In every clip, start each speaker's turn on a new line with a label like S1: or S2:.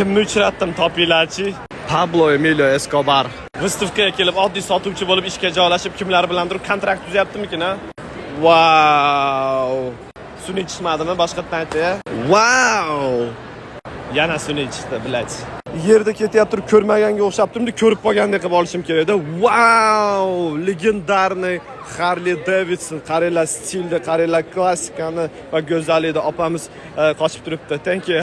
S1: Kimni uchratdim, topinglarchi? Pablo Emilio Escobar. Выставка ga kelib oddiy sotuvchi bo'lib ishga joylashib, kimlar bilandir kontrakt tuzyaptimikin, a? Vau! Sun'iy chiqmadimi boshqatdan aytay? Vau! Yana sun'iy chiqdi, блядь. Yerda ketyapti turib ko'rmaganga o'xshab turibdi, ko'rib qolgandek qilib olishim kerak-da. Vau! Легендарный Harley Davidson. Qaranglar stilni, qaranglar klassikani va go'zallikni. Opamiz qochib turibdi. Thank you.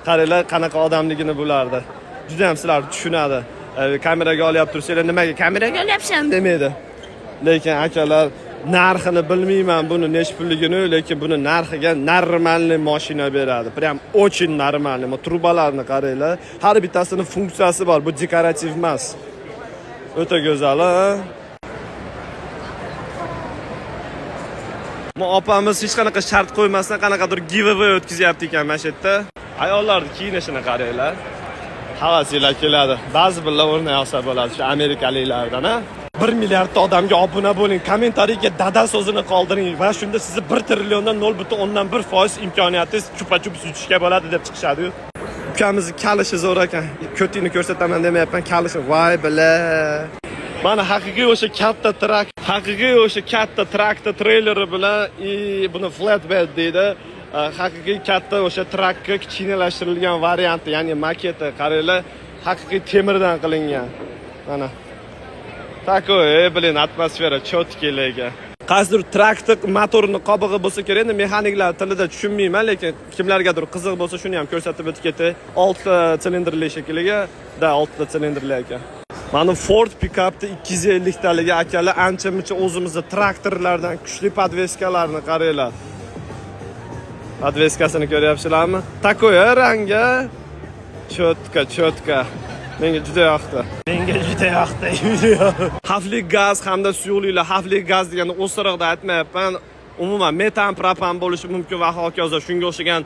S1: Qaranglar qanaqa odamligini bulardi. Juda ham sizlar tushunadi. Kameraga olyapti tursanglar, nimaga kameraga olyapsan demaydi. Lekin akalar, narxini bilmayman buni nechi pulligini, lekin buni narxiga нормальный mashina beradi. Прям очень нормальный. Trubalarni qaranglar. Har bittasini funksiyasi bor. Bu dekorativ emas. O'ta go'zal, a? Bu opamiz hech qanaqa shart qo'ymasdan qanaqadir giveaway o'tkazyapti ekan mana shu yerda. Ayollarni kiyinishini qaranglar. Havasinglar keladi. Ba'zi birlar o'rnak olsa bo'ladi shu amerikaliklardan, a? 1 milliardta odamga obuna bo'ling, kommentariyga dada so'zini qoldiring va shunda sizni 1 trilliondan 0,1% imkoniyatingiz chupa-chups yutishga bo'ladi deb chiqishadi-yu. Ukamizni kalishi zo'r ekan. Ko'tingni ko'rsataman demayapman, kalishi. Voy bila. Mana haqiqiy o'sha katta truck, haqiqiy o'sha katta traktor treyleri bilan и buni flatbed deydi. Haqiqiy katta o'sha truckka kichkinalashtirilgan varianti, ya'ni maketi. Qaranglar, haqiqiy temirdan qilingan. Mana. Такой, блин, atmosfera четкий lekin. Qaysidir traktor motorini qobig'i bo'lsa kerak, endi mexaniklar tilida tushunmayman, lekin kimlargadir qiziq bo'lsa shuni ham ko'rsatib o'tib ketay. 6 ta silindrli shekilli, da 6 ta silindrli ekan. Mana Ford pickupni 250 taligi akalar, ancha-muncha o'zimizni traktorlardan kuchli. Подвеска larni qaranglar. Подвеска sini ko'ryapsizlarmi? Такой ranga четко, четко. Menga juda yoqdi. Menga juda yoqdi. Xavfli gaz hamda suyuqliklar, xavfli gaz deganda o'siriqda aytmayapman. Umuman metan, propan bo'lishi mumkin va hokazo shunga o'xshagan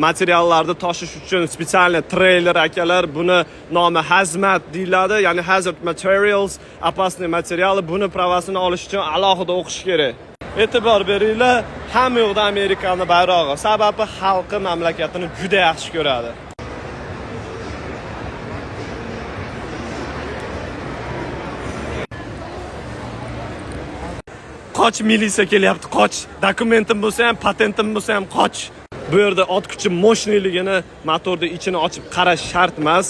S1: materiallarni toshish uchun специальный treyler akalar, buni nomi hazmat deyiladi, ya'ni hazard materials, опасный материалы. Buni права sini olish uchun alohida o'qish kerak. E'tibor beringlar, hamma yoqda Amerikani bayrog'i. Sababi xalqi mamlakatini juda yaxshi ko'radi. Qoch, militsiya kelyapti, qoch. Dokumentim bo'lsa ham, patentim bo'lsa ham qoch. Bu yerda ot kuchi мощный ligini motorni ichini ochib qarash shart emas.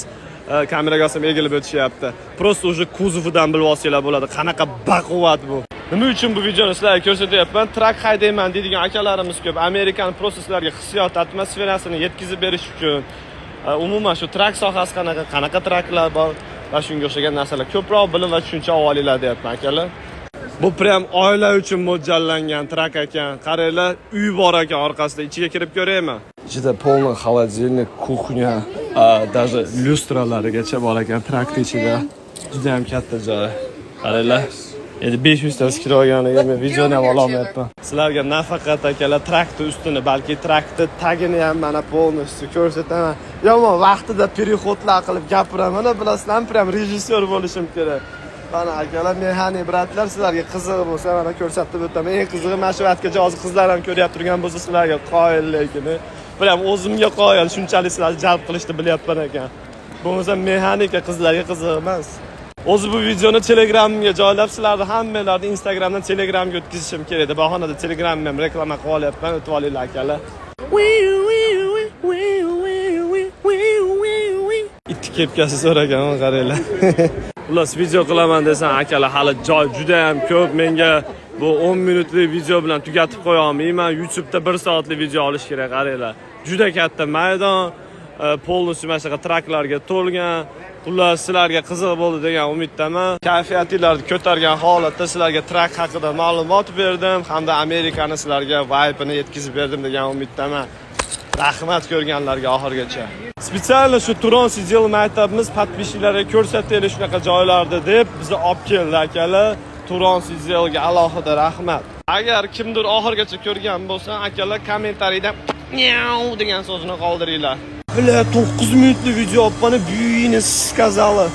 S1: Kameraga olsam egilib o'tishyapti. Просто уже kuzovidan bilib olsanglar bo'ladi qanaqa baquvvat bu. Nima uchun bu videoni sizlarga ko'rsatyapman? Truck haydayman deydigan akalarimiz ko'p. Amerikani просто sizlarga hissiyot atmosferasini yetkazib berish uchun. Umuman shu truck sohasi qanaqa, qanaqa trucklar bor va shunga o'xshagan narsalar. Ko'proq bilim va tushuncha olinglar deyapman, akalar. Bu прям oila uchun mo'ljallangan truck ekan. Qaranglar, uy bor ekan orqasida. Ichiga kirib ko'raymi? Ichida полный холодильник, кухня, даже lyustralarigacha bor ekan truckni ichida. Juda ham katta joy. Qaranglar. Endi 500 tasi kirib olganiga men videoni ham ololmayapman. Sizlarga nafaqat akalar truckni ustini, balki truckni tagini ham mana полностью ko'rsataman. Yomon vaqtida переход lar qilib gapiraman, bilasizlarmi, прям rejissyor bo'lishim kerak. Mana akalar, mexanik брат lar, sizlarga qiziq bo'lsa, mana ko'rsatib o'taman. Eng qizig'i mana shu vaqtgacha hozir qizlar ham ko'ryapti turgan bo'lsa, sizlarga qoyil lekin. Прям o'zimga qoyil, shunchalik sizlarni jalb qilishni bilyapman ekan. Bo'lmasa mexanika qizlarga qiziq emas. O'zi bu videoni Telegramga joylab, sizlarni hammanglarni Instagramdan Telegramga o'tkazishim kerak edi. Bahonada Telegramni ham reklama qilib olyapman, o'tib olinglar akalar. Itni kepkasi zo'r ekan, qaranglar. Xullas, video qilaman desam, akalar, hali joy juda ham ko'p. Menga bu 10 minutlik video bilan tugatib qo'ya olmayman. YouTube'da 1 soatlik video olish kerak, qaranglar. Juda katta maydon, полностью mana shunaqa trucklarga to'lgan. Xullas, sizlarga qiziq bo'ldi degan umiddaman. Kayfiyatinglarni ko'targan holatda sizlarga truck haqida ma'lumot berdim hamda Amerikani sizlarga vibe'ini yetkazib berdim degan umiddaman. Rahmat ko'rganlarga oxirigacha. Специально shu Turon CDL maktabimiz подписчик larga ko'rsataylik shunaqa joylarni deb bizni olib keldi akalar. Turon CDLga alohida rahmat. Agar kimdir oxirigacha ko'rgan bo'lsa, akalar, kommentariyda "Miau" degan so'zini qoldiringlar. Бля, 9 minutli video, opani buyini сказала.